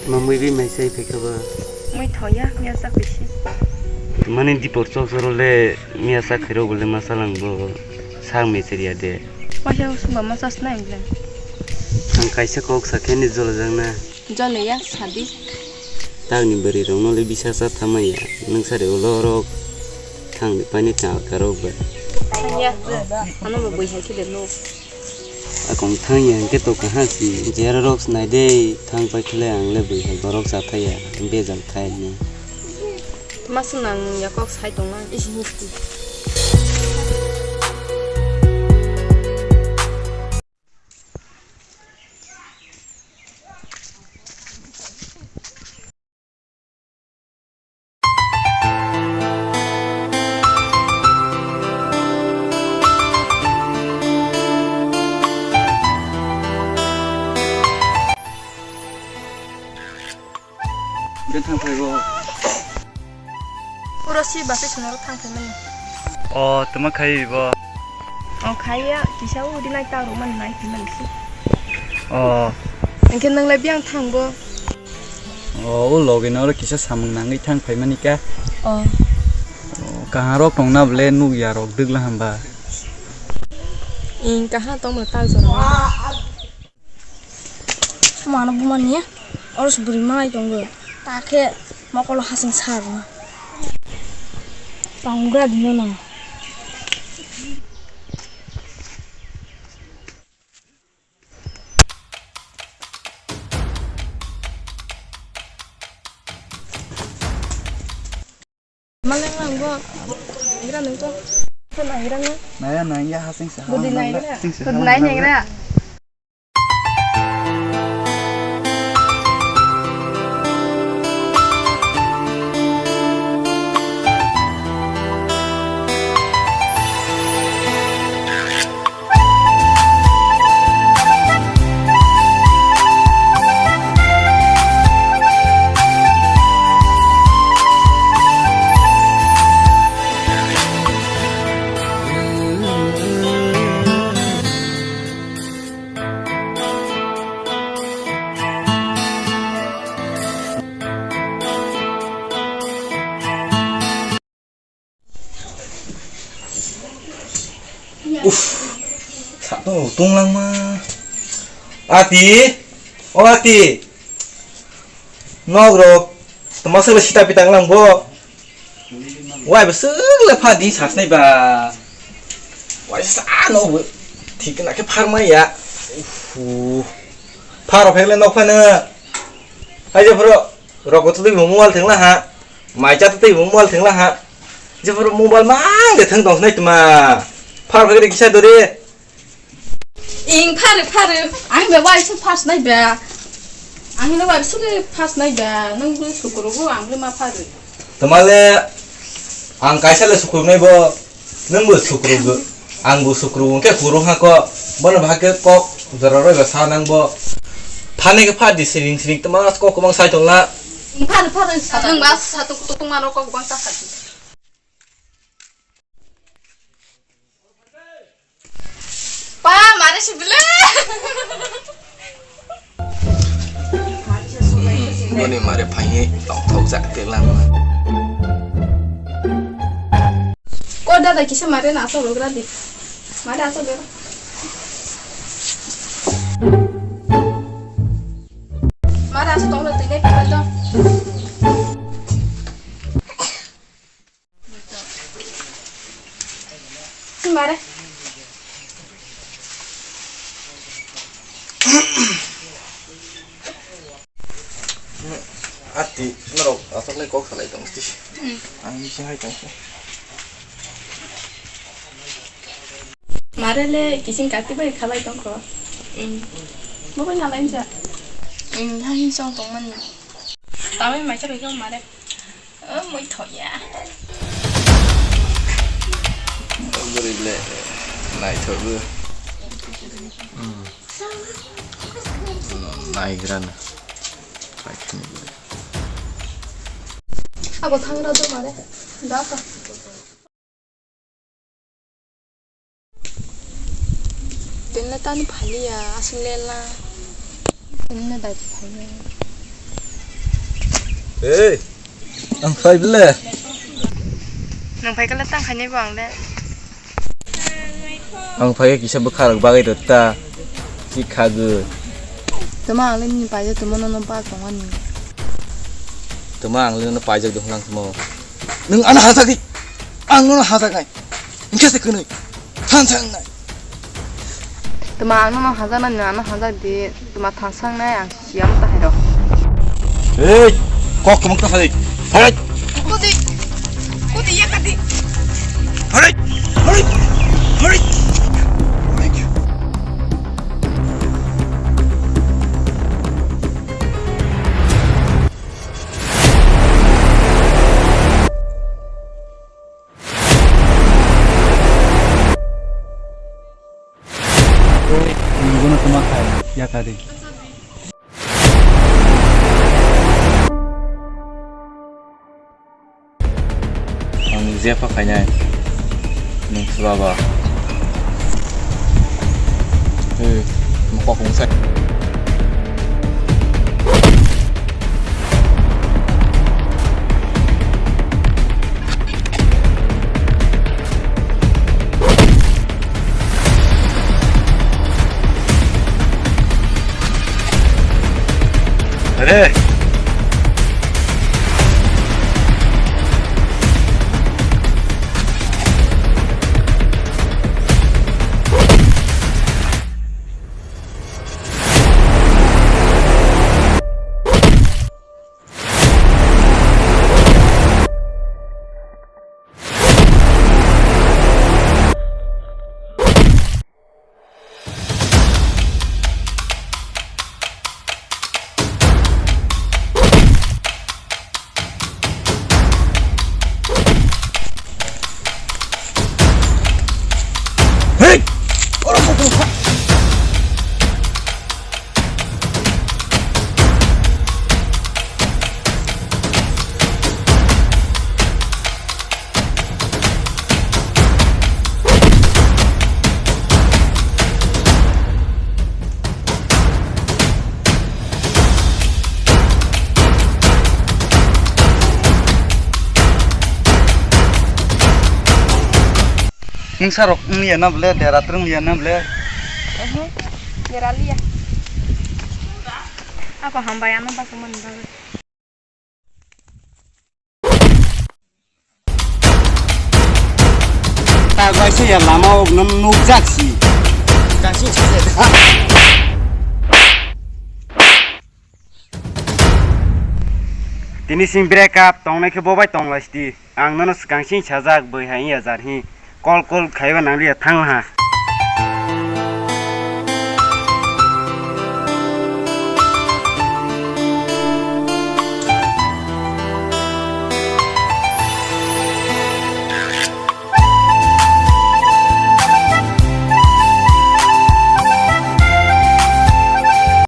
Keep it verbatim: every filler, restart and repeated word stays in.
Mamui bi mai sai phaikha ba. Mui thoya, miya sa kuisi. Mani dipor chok choro le miya sa khairok bole ma salang bo. Sang me cheriya de. Waisa usung ba ma sas na ingle. Ang kaisa kok sa khe ni jolo jang na. Jolo ya, sadi. Tang ni bari rok no le bisa sa thamaya. Nung sari ulo rok thang ni pani ta karok ba. Thang ya, ano bo bui hai khe de no. Akong thang ya hingke to kaha si, jera rok nai de, thang pai khle ang le bui hai borok cha thai ya, bejal thai ni. Masung nang ya kok sai tong lang. Bwthang phaibo. Puro si basi sunaro thang phaimani. O, tuma khai bo. O, khaiya, kisa udi nai ta rok mani nai phaimani si. O. Engke nang lai biang thang bo. O, o logi no oro kisa samung nangwi thang phaimani ka. O. O, kaham rok tong na bole nuk ya rok dwgla hamba. Ing kaham tong bo ta jora. Mano bumani, oro se bwrwi manai tongo. Ta khe mokolo hasing sa rwna. Tongra dino na. Maleng lang bo. Naigra nung to. To naigra nung. Naya naya hasing sa. Budi naigra. Budi naigra. Uff, sato tong langma. Ati, o ati. Nok rok, tama sala sita pitang lang bo. Wai bo sala pha di sasnai ba. Wai sa no bo. Thik na khe pharma ya. Uff. Pharo phekle nok pha na. Hai je pharo. Rok to twi mobile thengla ha. Mai cha to twi mobile thengla ha. Je pharo mobile mang de thang dong nai tma. Phar phai de kisa dori. Ing phare phare. Ang be wai su phas nai ba. Ang le wai su le phas nai ba. Nang bu su kuru bu ang le ma phare. Tma le ang kaisa le su kuru nai bo. Nwng bo sukrugo, ang bo sukrugo, hwnkhe huro hako, bono bahai khe kok jora roi ba sa nang bo. Thani khe pha di siring siring, tma kok kwbang sai tong la. Pha, pha, sa tong ba, sa tuk tuk ma rok kok bang ta sa. Pa, mare si bile. Boni mare phaini tongthok jak khe langma. Ko dada kisa mare na asok logra di. Mare asok logra. Mare asok tonglo tine kisa to. Mare. Ati, norok aswk lai kok salai tong sti. Hmm. Ang bising hai tong sti. Mare le kising kati bai khalai tong kho. Hmm. Bo bai nalai ja. Hmm, ha hin song tong man. Tamai mai cha bai kho mare. Oh, mui thoya. Bwrwi le naithogo. Naigrana. Abo thangra do mare. Da ka. Tenle tani phaliya, aswk lela. Tenle dai phaliya. Ei, ang phai bele. Nang phai kala tang khainai bo ang le. Ang phai kisa bwkha rok bagwi rwta, si khagwi. Tuma ang le nini paijak tuma nono ba tongani. Tuma ang le nono paijak dong lang tuma. Nung ano hajak di. Ang nono hajak nai. Engke se kwnwi. Thansa wngnai. Tuma ang nono hajak nai, ano hajak di. Tuma thansa wngnai ang siyam ta hai rok. Ei, kok kemang ta hai. Hai. Kudi. Kudi ya kadi. Hai. Hai. Hai. Nugo no tuma khai, ya kadi. Ang jepha khainai. Nung seba ba. Hey, mokok mungsa. Re. Hey! Mungsa rok wng liya na ble, dera twrwng liya na ble? Ehe, dera liya. Apa hambai ano basa mani bagwi. Ta bai se ya lama o nang nuk jak si. Kasi si. Tini sing break up tongnai khe bo bai tong lai sidi. Ang nono swkang sing sajak bwihai wngya jar hi. Call call khaiba nang liya thang ha.